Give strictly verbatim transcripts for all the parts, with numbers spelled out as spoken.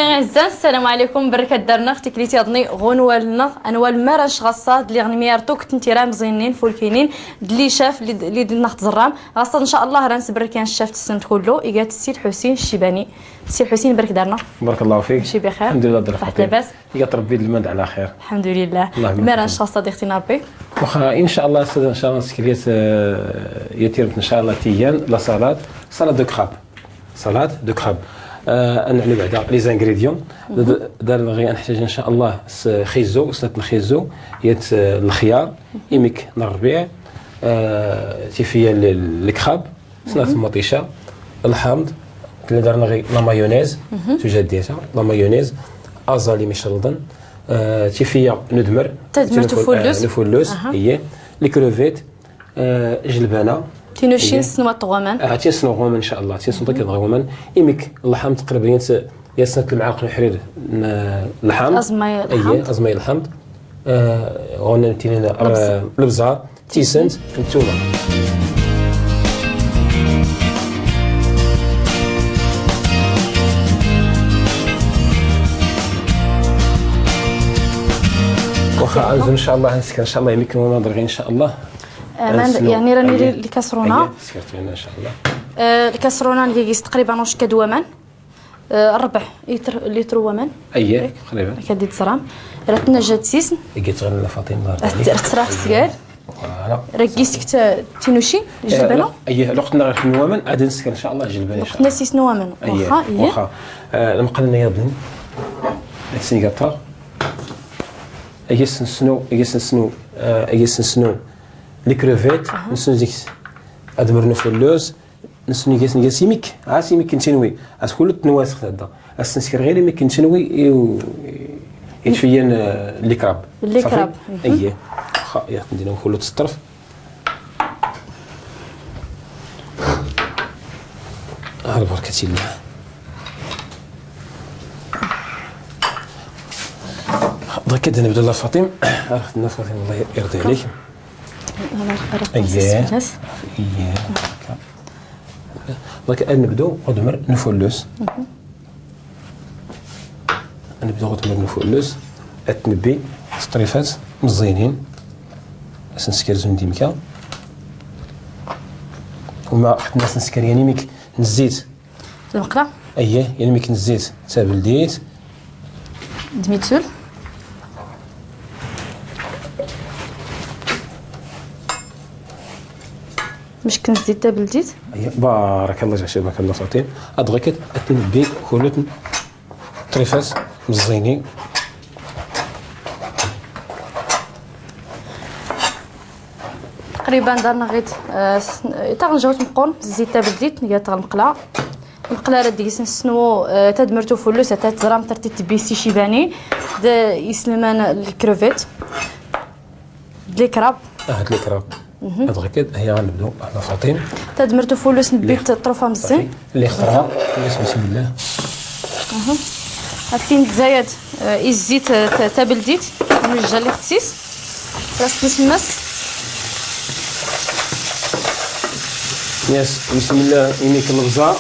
عزيزان، السلام عليكم. بركة دارنا اختي كليتي اظني غنوالنا انوال مارا شغصات اللي غنميار توك تنتيرام زينين فولكينين دلي شاف اللي اللي دلنا تزرام غصات ان شاء الله رانس بركان الشاف السنت كله ايقات السي الحسين الشيباني. السي الحسين برك دارنا. بارك الله فيك. ماشي بخير؟ الحمد لله، دار صحة فاطمة. لاباس؟ يا ربي المند على خير. الحمد لله. الله يمن مارا خير. ان شاء الله صديقتي نربي. واخا ان شاء الله استاذ ان شاء الله نسكريت، آه، يتيرمت ان شاء الله تيان لا سالاد، سالاد دو كراب. سلطة دو كراب. آه، نعنى بعدا لي زانغريديون. د-، دار غي نحتاج ان شاء الله س-، خيزو، سنة الخيزو، يت، آه، الخيار، ايميك نربيع، آه، تيفيا ل-، الكراب، سنة المطيشة، الحامض، اللي دارنا غي لا مايونيز، توجد ديالها، لا مايونيز، ازالي مشلضن، آه، تيفيا ندمر، تدمرتو تنفل-، آه، فولوس. نفولوس، اها. هي، لي كروفيت، آه، جلبانة. تينوشين هي. سنوات غومان. آه، تينسنو غومان إن شاء الله. تينسنو غومان. إيميك اللحم تقريبًا ينس-، ينسنت المعالق الحرير ن-، اللحم. أزماي اللحم. أزماي اللحم. آه، غونا نتينينا البز-، آه، البزار. تيسنت. نتوما. واخا، أنزل إن شاء الله، نسكر إن شاء الله، يمكن وما درغي إن شاء الله. آه، ما عند-، نسنو. يعني راني أيه. لي-، الكسرونة. أيه، سكرت هنا إن شاء الله. آه، الكسرونة نقيس تقريبًا واش كدوى من؟ آه، ربع لتر، لتر ومن؟ أيه، ياك؟ تقريبًا. كدي تزرام. راه تنجا تسيسن. لقيت غير لا فاطمة، الله يرضى عليك. راه تراه سكال. فوالا. راه كيسك تا-، تينوشي، آه، جبنة؟ لا، أيه، الوقت نغير في نوامن، عاد نسكر إن شاء الله جلبان إن شاء الله. نسيس نوامن. أيه، واخا، أيه. واخا. آه، المقلة يا بنين. هاد السنيقة. أيه سنسنو، أيه سنسنو، آه، أيه سنسنو. لي كروفيت، أها. نسنو ديك. أدمر نفلوس. نسني جالس، جالس يميك، عاس يميك نتنوي. عاس كل التنواس خد هدا. عاس نسكر غير يميك نتنوي، يو-، يتفين، آه، لي كراب. لي صافي؟ كراب. مهم. أيه. خا-، يا نديرو كله تسطرف. على بركة الله. درك كده نبدا لا فاطم. عرفت الناس فاطم، الله يرضي عليك. أنا، أنا أيه. الناس. أيه. درك نبدو غدمر نفلوس. مهم. نبدو غدمر نفلوس. أتنبي سطريفات مزينين. أسنسكر زون ديمكا. وما حتى نسنسكر يعني ميك نزيت. المقلة؟ أيه، يعني ميك نزيت تابلديت. دميتول. مش كنزيد تابلديت؟ أيه، بارك الله، جا شباك الله فاطين. أدغكت أتنبي كولتن طريفات مزينين. تقريبًا درنا غير، آه، س-، تا غنجاوز مقرن الزيت تا بديت، نقيا تا المقلة. المقلة راه ديك نسنو، آه، تا دمرتو فلوس، تا تزرام ترتي تبيسي شيباني. د-، يسلمان الكروفيت. د لي كراب. آه، هاد لي كراب. مهم. هاد غير كده، هي غنبدو، احنا فاطين. تا دمرتو فلوس نبيت لي. طروفة مزين. صافي. اللي اخترها، بسم الله. أها. هاتين تزايد، آه، الزيت، آه، ت-، تابلديت، نوجه لي خصيص. راس نسمس. ياس، بسم الله، ينيك البزار.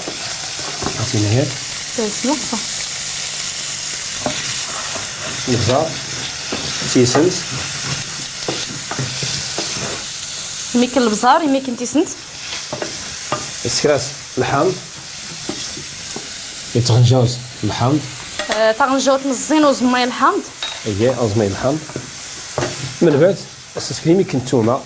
هاتينا هيك. كويس، نقطة. البزار. تيسنت. يميك البزار، يميك انتيسنت. السكراس الحامض. يتغنجاوز الحامض. آه، تغنجاوز مزين وزماي الحامض. ايه، وزماي الحامض. من بعد، استسكريمي كنتومة.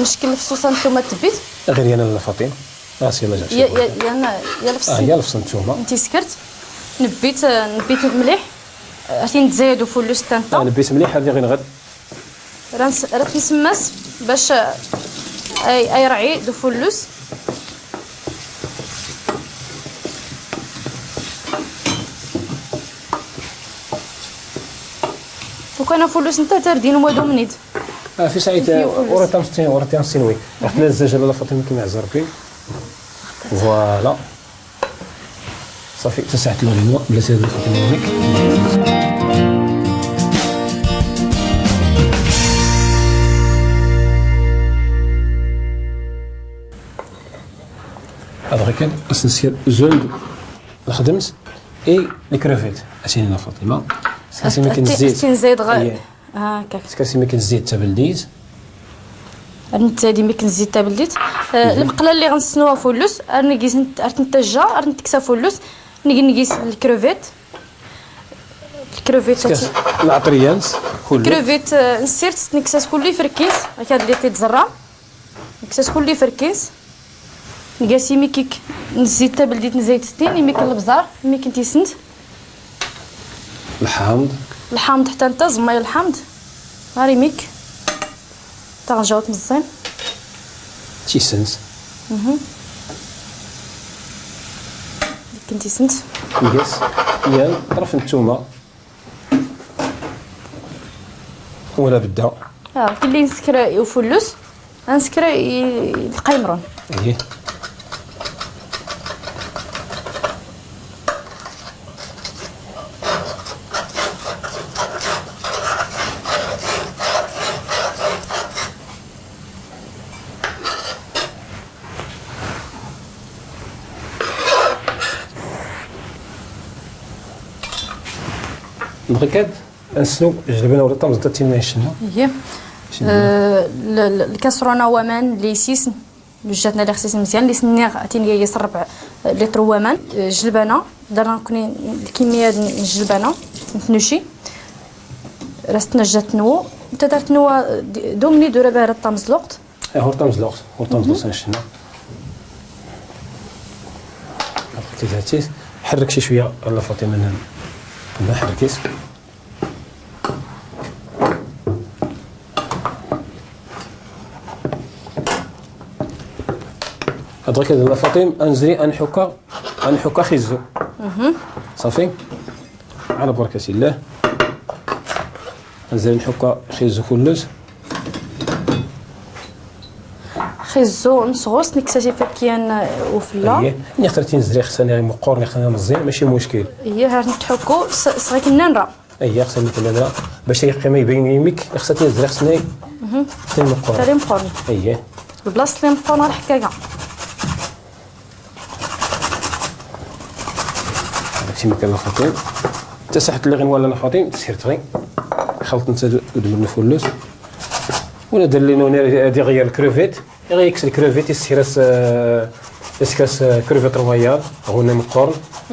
مشكل في صوص نتوما تبيت؟ غير يانا لا فاطين. راسي لا جا يا، يا، يانا، يا لفص. اه، يا لفص نتوما. انتي سكرت. نبيت، نبيت مليح. عرفتي نتزايدو فلوس تانتا. اه، نبيت مليح، هذه غير غد. راه نس-، راه نسمس باش، آه، اي، اي رعي دو فلوس. وكان فلوس نتا تردين وما دومنيد. اه، في ساعة، في فلوس. ورا تام ستين، ورا تام ستين، وي. رحت للزجاجة لا فاطمة كيما عزرتي. فوالا. صافي، تسعت لغينوا بلا سير الخدمة هناك. هذا غير كان أسنسير زوج الخدمت إي الكروفيت. أسيني فاطمة. أسنسير ما كاين الزيت. أسنسير زيت غير. إيه. هاكاك. سكاسي ميكن الزيت تابلديت. رنت هادي ميكن الزيت تابلديت. آه، المقلة اللي غنسنوها فولوس، رنقيس نت-، رتنتجها، رنتكسا فولوس، نقي نقيس الكروفيت. الكروفيت سكاس هاتي. العطريانس كله. الكروفيت، آه، نسيرت نكساس كله فركيس، هكا اللي تيتزرع. نكساس كله فركيس. نقاسي ميكيك نزيد تابلديت نزيد ستين، يميك البزار، يميك نتيسنت. الحامض. الحامض حتى انت، زمايل الحامض. غاري ميك. تغنجاوت مزين. تيسنت. مهم. ديك نتيسنت. يس. يا طرف الثومة. ولا بدا. اه، كلي نسكر وفلوس. نسكر ي-، القيمرون. ايه. دغيكاد نسنو جلبنا ولا طمزة تينا يشنا. ايه. آه، ال-، ال-، الكسرونة ومان ليسيس، جاتنا لي خصيص مزيان، لي سنيغ تين يسرب لتر ومان، آه، جلبانة، درنا كوني الكمية د-، جلبانة، نتنوشي. راستنا جات نو، انت درت نو، د-، دومني دورة بارد طمز الوقت. إيه، هو طمز الوقت، هو طمز الوقت نشنا. حرك شي شوية، الله فاطمة، من، من حركيس. هاد غير كده فاطم، انزلي انحكا، انحكا خيزو. صافي. على بركة الله. انزلي انحكا خيزو كلش. خيزو نصغوص نكساتي فكيان وفلا. ايه، نختار تنزري خصني مقور، نختار مزيان، ماشي مشكل. ايه، هاد نتحكو ص-، صغير كنا نرى. اييه، خصني نكمل هذا. باش يقيم يبين يميك، خصها تنزل، خصني. مهم. تنمقر. تالي مقرن. اييه. البلاصة اللي مقرن الحكاية. هادشي ما كان الخطيب. تسحت اللي غنوال الخطيب، تسير تغي. خلط انت دو-، دو من الفلوس. ولا دير لي نوني هادي غير الكروفيت. غير يكسر الكروفيت، يسير اس-، يسكاس كروفيت رويال، غنى مقرن.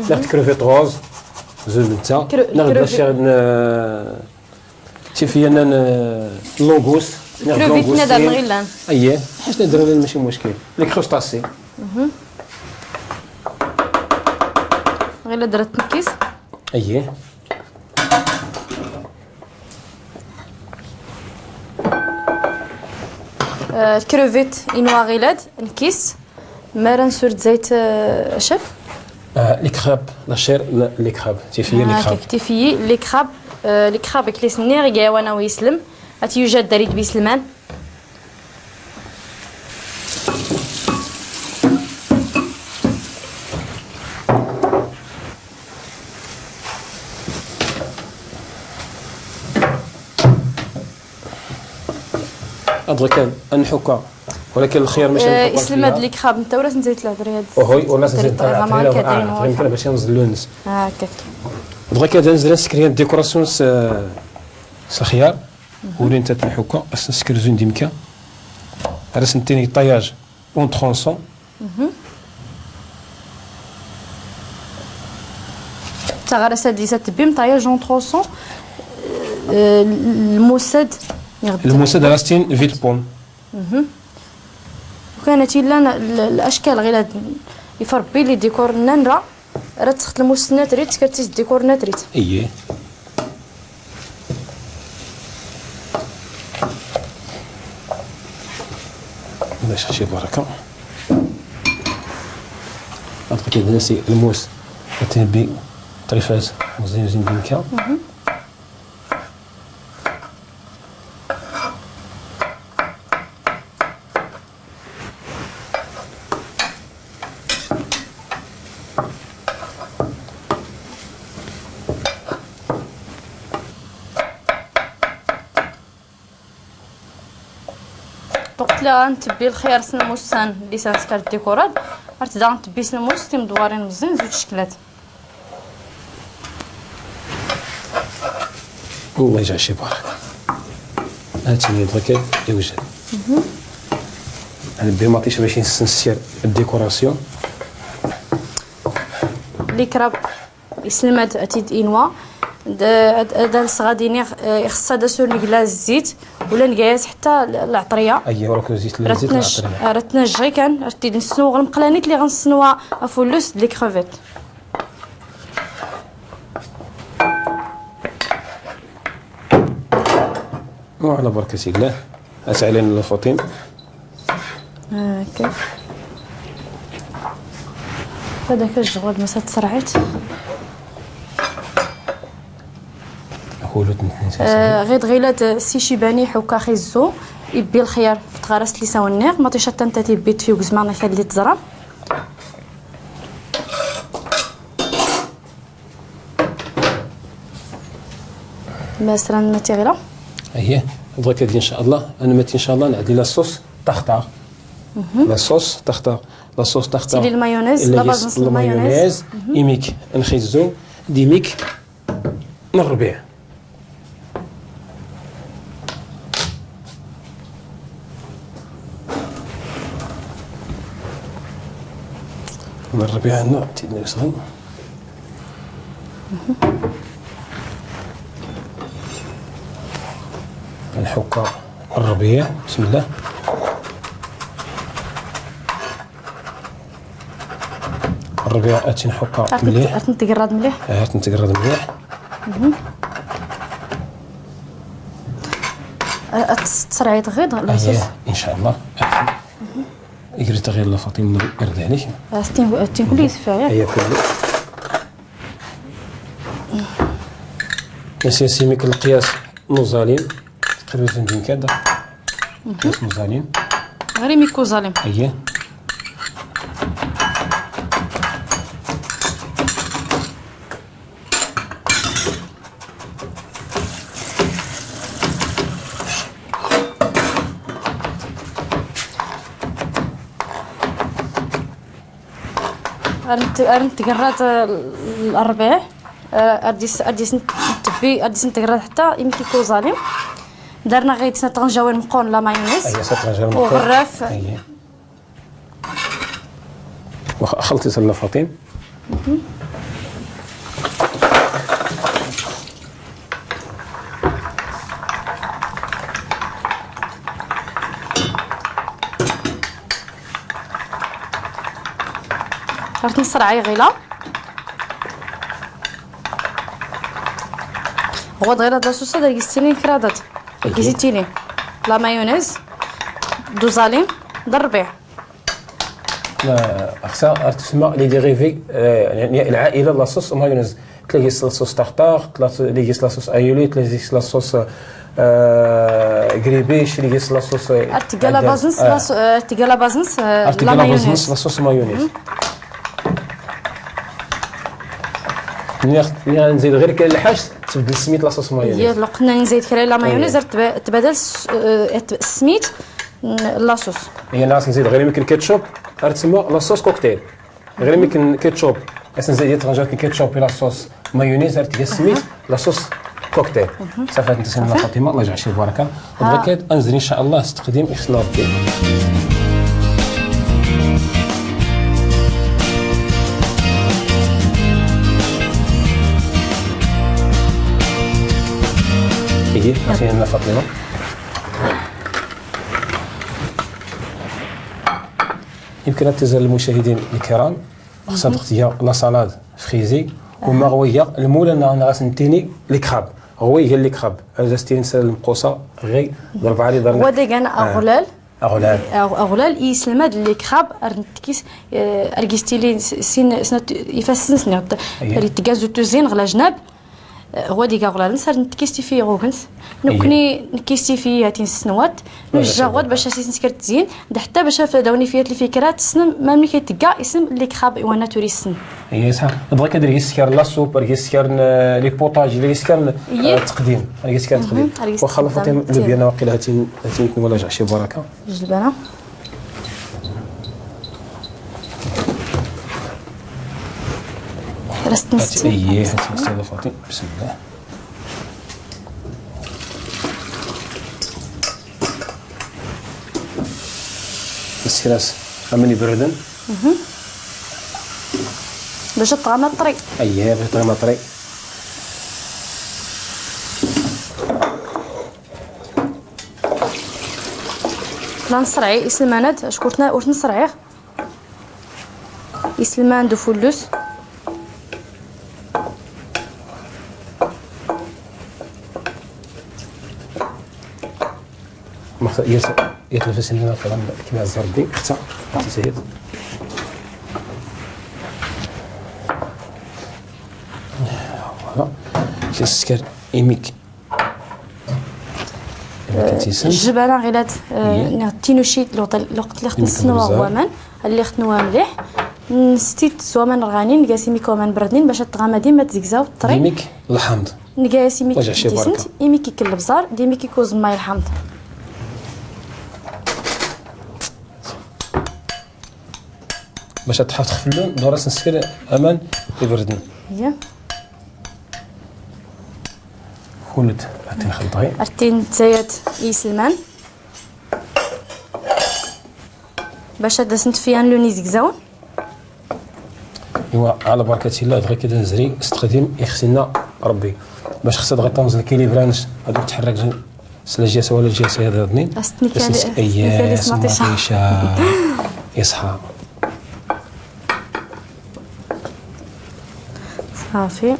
ناخد كروفيت غوز. زوج نتا. كرو-، ناخد كروفيت. باش ن-، شوفي انا ن-، لونغوس. ناخد كروفيت لونغوس ندر تين. نغيلان. اييه، حيت ندير انا ماشي مشكل. لي كروستاسي. مهم. غير درت نكيس. اييه. آه، الكروفيت ينوى غيلاد، نكيس. مارا نسور زيت، آه، شف؟ آه، لي كراب، لا شير، لا، لي كراب. تيفيي لي آه، كراب. كيف تيفيي لي كراب، آه، لي كراب كليس نير يا وانا ويسلم. اتي يوجد داريد بيسلمان. ادغي كان انحكا، ولكن الخير ماشي آه، نحكا اسلم هاد فيها. ليك خاب انت ولا نزيد الهضري هاد. اوهوي، ولا نزيد الهضري، الهضري، الهضري، الهضري، الهضري، باش نزلو الناس. هاكاك. ادغي كان نزل سكريان ديكوراسيون س-، س الخيار. ولين تتنحكا، بس نسكر زون ديمكا. رسم تاني طياج. اون ترونسون. تا غرس هاد لي سات بيم طايا جون ترونسون. آه، الموساد يغدي. الموساد راستين فيت بوم. وكانت الا ن-، ال-، الاشكال غير هاد يفربي لي ديكور ننرا. راه تخت الموس نتريت، كرتيس ديكور نتريت. اييه. باش شي بركة. هاد كيدير سي الموس. كتنبي طريفات مزيان مزيان بينكا. وقت اللي غنتبي الخيار سنموس سان اللي سانسكر ديكورات، عرفت دا غنتبي سنموس تيم دوارين مزين زوج شكلات. الله يجعل شي بركة. هاتي لي الباكيت يوجد. انا بيماطيش باش نسير الديكوراسيون. لي كراب يسلمات اتيد انوا. د-، د-، د-، الصغاديني، آه، يخصها دا سور نقلاز الزيت ولا نقايز حتى ال-، العطريه. اييه، وراك زيت، الزيت رتنج-، العطريه. رتنج غي كان، رتيد نسنو غير مقلانيت اللي غنسنوها افولوس دي كروفيت. وعلى بركة الله. اسعلين لفاطين. هاكا. هذاك الجغل مسا تسرعت. أقول لك نتنسى. آه، غير غيلات سي شيباني حوكا خيزو، يبي الخيار في تغرس لي ساونير، ما تيشتن تاتي بيت في وزمان خلي تزرم. مثلًا ما تيغلى. اييه، دوك هادي ان شاء الله، انا ماتي ان شاء الله نعدي لا صوص تختار. لا صوص تختار، لا صوص تختار. تيلي المايونيز، لا باز نص المايونيز. ايميك نخيزو، ديميك من الربيع. من الربيع عندنا تيدنا يسخن. نحكها الربيع، بسم الله. الربيع اتي نحكها مليح. اتنتقرد مليح. اه، اتنتقرد مليح. اه، اتسرعي تغيض، لا، اييه، ان شاء الله. يقري تغيير لفاطمة، يرضي عليك. اه، ستين، ستين كل يسفى، ياك؟ اييه، كل. بس يا سيمي، كل القياس مزالين. تقريبًا زنجين كده. قياس مزالين. غير ميكو زالين. اييه. ارنت، ارنت قرات الاربع. آه، ارديس، ارديس نتبي، ارديس نتقرا حتى يمكن يكون ظالم. درنا غير سنة طنجاوين مقون لا مايونيز. اييه، سنة طنجاوين مقون. وغراف. اييه. وخ-، خلطي سلة فاطين. عرفت نص رعاي غيلا. هو دغيا هاد لاصوص هذا اللي قلتيلي كرادات. أيوة. قلتيلي لا مايونيز، دوزالين، دربيه. لا، أختي، أرتسمى لي ديريفي، آه، يعني، العائلة لاصوص مايونيز. تلاقيس لاصوص طرطار، تلا-، تلاقيس لاصوص أيولي، تلاقيس لاصوص، آه، قريبيش، تلاقيس لاصوص، آه، أرتقى لا بازنس، آه. لاص-، آه، أرتقى لا بازنس، آه، أرتقى لا لا بازنس، مايونيز. لاصوص مايونيز. مم. نيا، نيا نزيد غير كاين الحاج، تبدل سميت لاصوص مايونيز. هي لو قلنا نزيد كرا لا مايونيز، أيوة. تب-، تبدل س-، آه، ت-، سميت، ن-، لاصوص. هي ناس نزيد غير يمكن كاتشوب، راه تسمى لاصوص كوكتيل. غير يمكن كاتشوب، أصلًا زيد يتغنجر كاتشوب إلى صوص مايونيز، راه تقسميت أها. لاصوص كوكتيل. أها. صافي، نتسنى صافي. فاطمة، الله يجعل شي بركة. ها. وبركة، أنزل إن شاء الله، استخدم إخلاص ديالك. إيه، عطينا فاطمة. يمكن أن تزال المشاهدين الكرام، خصها تختي لا سالاد فريزي، وما غويا المول أنا، أنا غاس نتيني لي كراب. غوي هي لي كراب. أنا زاستين سال المقوصة غي ضرب علي ضرب. هو دي كان آه. أغلال. أغلال. أغ-، أغلال إيسلماد لي كراب أرنتكيس، آه، أرجستيلي س-، سين سنة يفسن سنة. أيوة. ريت كازو توزين غلا جناب. Ɣwad iga ɣlalen sar nkistifi ɣugnt. Nukni nkistifi hatin snwat. Nujja ɣwad bac asisn skert zin. Dḥta bac afdawni fiyat lfikrat sn mamni kitga ism likxab iwana turisn. Iya, sah. Bɣa kad rgiskar la soupe, rgiskar n, eh, les potages, rgiskar n, eh, tqdim. Rgiskar tqdim. Wa xalafat lubyan waqila hatin, hatin wala jaci baraka. Jlbana. Rastn stin. Iya, hatin stin la Fatim. Bismillah. Nskras aman ibrdan. Bac tɣama ṭri. Iya, bac tɣama ṭri. La nsrɛi islman-ad, acku ur tn-, ur tn-srɛiɣ. Islman d ufullus. Max-, yat-, yat lfas-nni, masalan, kma ẓerdi, xta, xta sahit. Voilà. Kiskar imik. Jbana ɣilat, eh, niɣ tinucit lweqt, lweqt lliɣ tnsnwa ɣ waman, lliɣ tnwa mliḥ. Nstit s waman rɣanin, ngas imik waman brdnin, bac ad tɣama dimma tzgzaw ṭri. Dimik lḥamḍ. Nga imik tisnt, imik ikk lbẓar, d imik ikk uẓmmay lḥamḍ. Bac ad tḥaf txfllun, ḍuṛ-as nskr aman ibrdan. Iya. Kunet, ad t-nxelṭ ɣi. Ad t-nttayat i iselman. Bac ad as-nṭfi anlun izegzawen. Iwa, ɛla barkat illah, dɣi kda nzri s tqdim ixsinna Ṛebbi. Bac xsad ɣi tanẓ lkilibra-ns, ad ur tḥerrak s lǧasa wala lǧasa ad aḍnin. As-tnikali, as-tnikali s maṭiša. Iṣḥa. Ṣafi.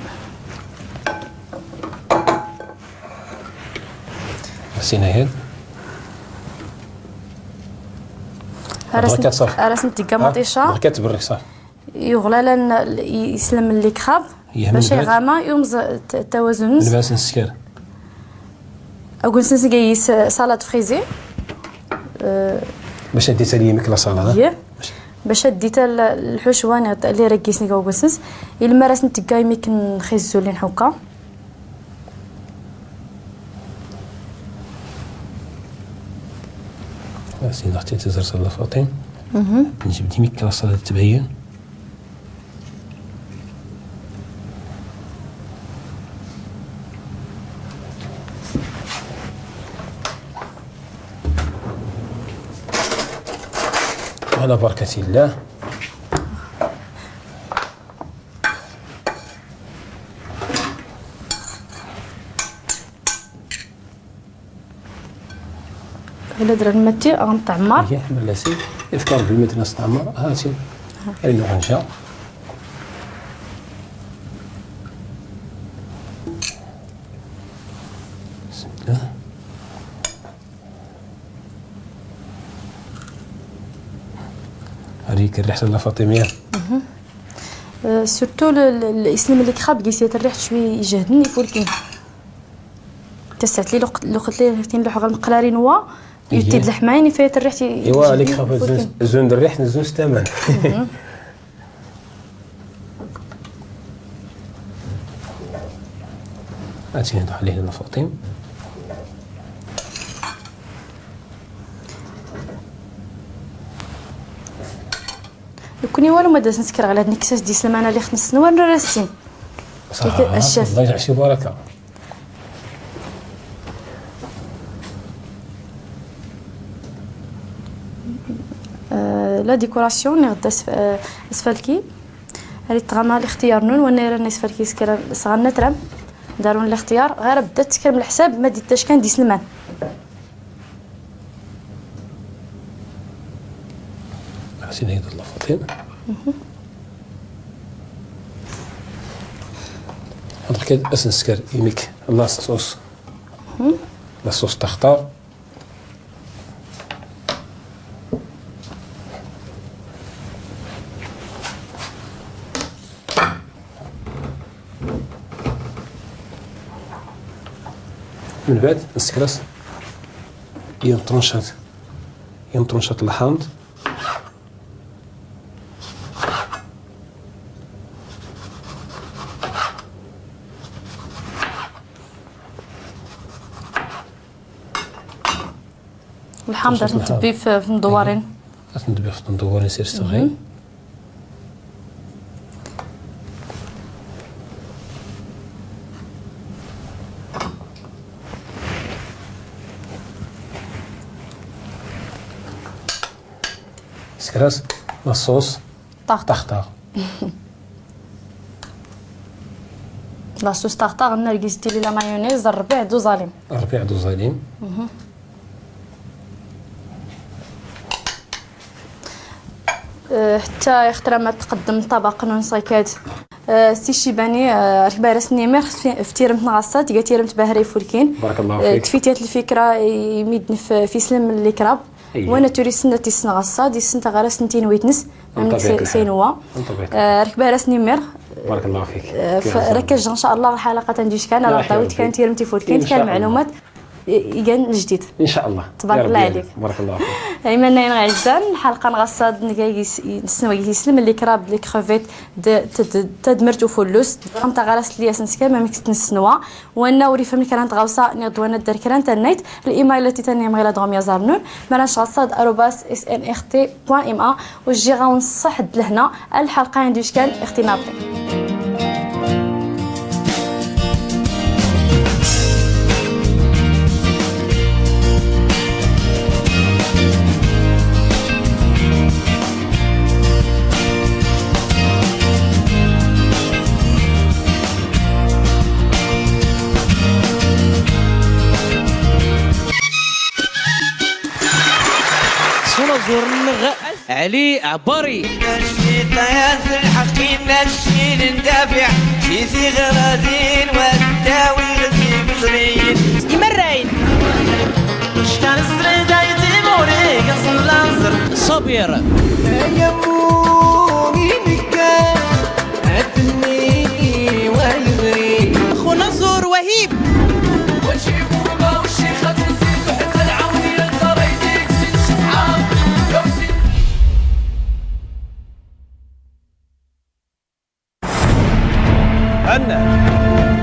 Xsin ahid. Ar as-n-, ar as-ntegga maṭiša. Ḍɣikat tbrek ṣafi. Yuɣlalan islem n likraḍ. Bac iɣama yumẓ t-, tawazun-ns. Lbas n ssker. Agun-ns nga yis salad frisée. Bac ad d-ital yimik la salad, ha? Bac ad d-ital lḥucwa n li rgis nga agun-ns. Ilmar as-ntegga yimik n xizzul n ḥukka. Asi daxti tizert la Faṭim. Njib-d imik la salad tbayen. Ɛla barkat illah. Ula d ran matti, ɣ-nṭɛemmar. Ihi, ḥmel-as-id. Ifk Ṛebbi matti nstɛemmar. Hati. Ayen uɣ-nca. Bismillah. Ar yekk rriḥt a la Faṭimya. Surtout l-, l-, l-, isem n likraḍ gis yat rriḥt cwi ijehden ifulkin. Tassaɛt li luqt, luqt li tin luḥ ɣer lmeqrari n wa, yutti-d leḥmayen, ifa yat rriḥt i-, iwa, ijehden likraḍ ifulkin. Zun d rriḥt, zun s taman. Ad tt-in-nḍeḥ lli a la Faṭim. Nekni walu ma d as-nsker ɣlad nekkes-as-d iselman a lli xnessen war nrassin. Ṣaḥ, ccef. Allah yejɛel baraka. La décoration, niɣ d asf-, asfalki. Ar itɣama lixtiyar-nnun, wanna iran asfalki skran sɣan natram. Darun lixtiyar, ɣer bda tskram lḥsab, ma d-ittackan d iselman. Xsin a la Faṭim. Ḍɣikat as-nsker imik la sauce. La sauce taxtar. من بعد نسكرس يوم طرونشات، يوم طرونشات لحامض. الحامض طرونشات نتبي في، في مدوارين. أيوة. نتبي في مدوارين سير سوغي. سكراس، لاصوص. طاغ طاغ. طاغ طاغ. لاصوص طاغ طاغ، نرقيز تيلي لا مايونيز، الربيع دوزاليم. الربيع دوزاليم. أه، حتى يخترى ما تقدم طبق نون سايكات. أه، سي شيباني، أه، ركبة راس نيمير في، في تيرمت نغصات، تيقا تيرمت بهري فولكين. بارك الله أه، فيك. تفيتيات الفكرة، يميدن في، في سلم اللي كراب. أيوة. وانا توري سنة تيسن غصة، دي سنة غير سنتين ويتنس. من عمك طبيعة سي-، الحال. سينوا. من طبيعة الحال. آه، ركبة راس نمر. بارك الله فيك. آه، ف-، ركز إن شاء الله الحلقة تنديش كان، لا، راه خير طاوت ربي. كان تيرم تيفوت كان، إن شاء الله. معلومات. ي-، يقال جديد. إن شاء الله. تبارك الله عليك. يا رب يعينك. بارك الله فيك. أيمن ناين غيزان، الحلقة نغصة نقايس-، نسنوا يسلم اللي كراب، اللي كخفيت د-، تد-، تدمرت وفلوس. رغم تغرس لي أسنسكا، ما مكت نسنوا. وانا وريفا من كرانت غاوسا نيض وانا الدار كرانت النايت. الايميل التي تاني مغيلا دوم يزارنون. مرانش غصاد أروباس إس إن إخ تي بوان إم أ. وجي غاون الصح لهنا الحلقة عندي وش كان اختي نابلي. S unaẓur-nneɣ Ɛli Ɛbari. Inna ccayṭan lḥeqq, inna ccil n dafiɛ, si tiɣratin wa tettawi ɣer tibṣriyin. Imerrayen. Ckan srid ay timuri ɣer-sen laẓer. Ṣabir. Ay ammu i nekka. Xu Naẓur Wahib. Anna.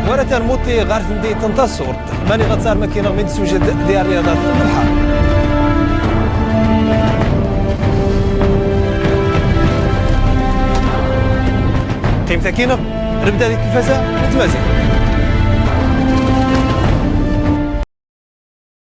Wara tanmutti ɣer temdint n Tassurt. Mani ɣatsar makkineɣ min d-sujed di rriyaḍat n lebḥer. Qqimet akkineɣ, nebda di telfasa n tmaziɣt.